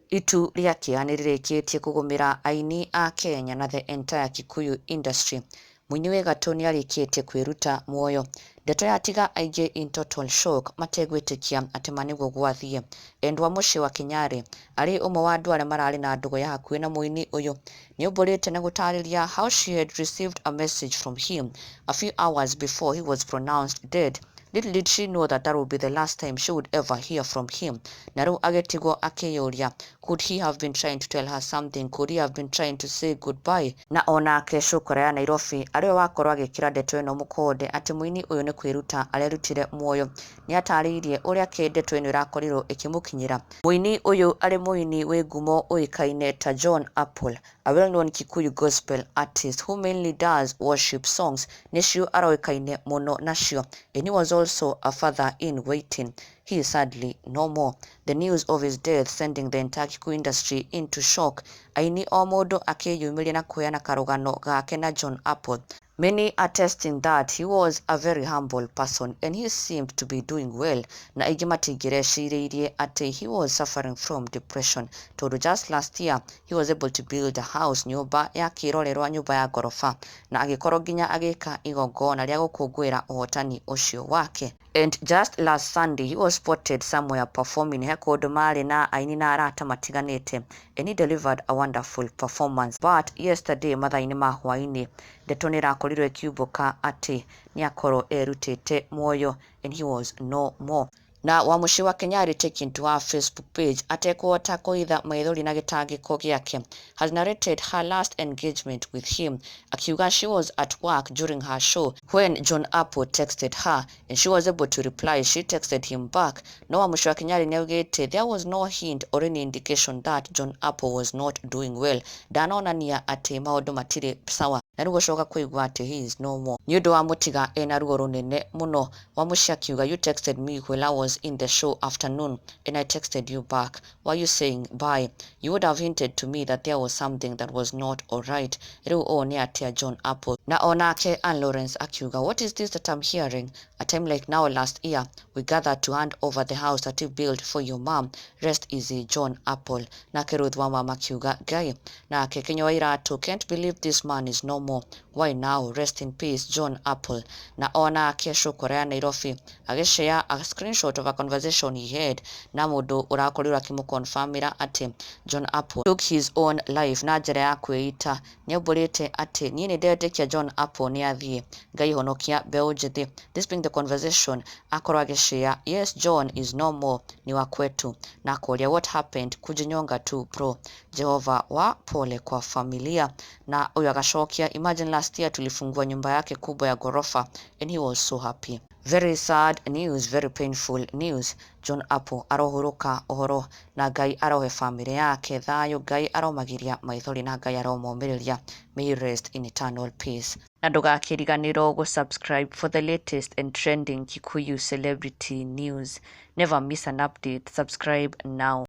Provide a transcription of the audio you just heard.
Itu rĩa kĩeha nĩrĩrĩkĩtie kũgũmĩra aini a Kenya na the entire Kikuyu industry. Mũini wĩ gatũ nĩarĩkĩtie kwĩruta muoyo. Ndeto yatiga aingĩ in total shock mategwĩtĩkia atĩ ma nĩguo gwathiĩ. Endwa Mũciĩ wa Kĩnyarĩ arĩ ũmwe wa andũ arĩa mararĩ na ndũgũ ya hakuhĩ na mũini ũyũ, nĩaumbũrĩte na gũtarĩria how she had received a message from him a few hours before he was pronounced dead. Little did she know that that would be the last time she would ever hear from him. Na rĩu agĩtigwo akĩyũria, could he have been trying to tell her something? Could he have been trying to say goodbye? Na onake Cũkũra ya Nairobi arĩwe wakorwo agĩkĩra ndeto ĩno mũkonde atĩ mũini ũyũ nĩ kwĩruta arerutire muoyo, nĩatarĩirie ũrĩa kĩ ndeto ĩno ĩrakorirwo ĩkĩmũkinyĩra. Mũini ũyũ arĩ mũini wĩ ngumo ũĩkaine ta John Apple, a well-known Kikuyu gospel artist who mainly does worship songs, nĩcio aroĩkaine mũno nacio, and he was also a father in waiting. He is sadly no more. The news of his death sending the entire Kikuyu industry into shock. Aini o mũndũ akĩyumĩria na kũheana karũgano gake na John Apple. Many attesting that he was a very humble person and he seemed to be doing well, na aingĩ matingĩrecirĩirie atĩ he was suffering from depression, tondũ just last year he was able to build a house, nyũmba ya kĩrorerwa, nyũmba ya ngoroba, na agĩkorwo nginya agĩka igongona rĩa gũkũngũĩra ũhotani ũcio wake. And just last Sunday he was spotted somewhere performing, he kũndũ marĩ na aini na arata matiganĩte, and he delivered a wonderful performance. But yesterday mathaa-inĩ ma hwaĩ-inĩ, ndeto nĩ ĩrakorirwo ĩkiumbũka atĩ nĩakorwo erutĩte muoyo and he was no more. Na Wamũciĩ wa Kenyari, taking to her Facebook page atekũhota kũhitha maithori na gĩtangĩko gĩake, has narrated her last engagement with him, akiuga she was at work during her show when John Apple texted her and she was able to reply. She texted him back. No Wamũciĩ wa Kenyari nĩaugĩte there was no hint or any indication that John Apple was not doing well, ndanonania atĩ maũndũ matirĩ sawa, na rĩu gũcoka kũigua atĩ he is no more nĩ ũndũ wa mũtiga ena ruo rũnene mũno. Wamũciĩ akiuga, "You texted me while I was in the show afternoon and I texted you back. Why you saying bye? You would have hinted to me that there was something that was not alright. Rĩu ũũ nĩ atĩa, John Apple?" Na onake Ann Lawrence akiuga, "What is this that I'm hearing? A time like now last year we gathered to hand over the house that you built for your mom. Rest easy, John Apple." Nake Ruth wa mama akiuga, "Ngai." Nake Kenya wa Iratu, "Can't believe this man is no more. Why now? Rest in peace, John Apple." Na onake Cũkũra ya Nairobi agĩshare a screenshot of a conversation he had na mũndũ ũrakorirwo akĩmũconfirmĩra atĩ John Apple took his own life na njĩra ya kwĩita. Nĩaumbũrĩte atĩ, "Niĩ nĩndetĩkia John Apple nĩ athiĩ. Ngai honokia mbeũ njĩthĩ." This being the conversation akorwo agĩshare, "Yes, John is no more, ni wa kwetu." Na akoria, "What happened? Kujinyonga tu, bro. Jehova wa pole kwa familia." Na ũyũ agacokia, "Imagine last year tulifungua nyumba yake kubwa ya ghorofa and he was so happy." Very sad news, very painful news. John Apple arohurũka ũhoro na Ngai arohe famĩlĩ yake thayũ, Ngai aromagiria maithori na Ngai aromomĩrĩria. May he rest in eternal peace. Na ndũgakĩriganĩrwo gũ-subscribe for the latest and trending Kikuyu celebrity news. Never miss an update. Subscribe now.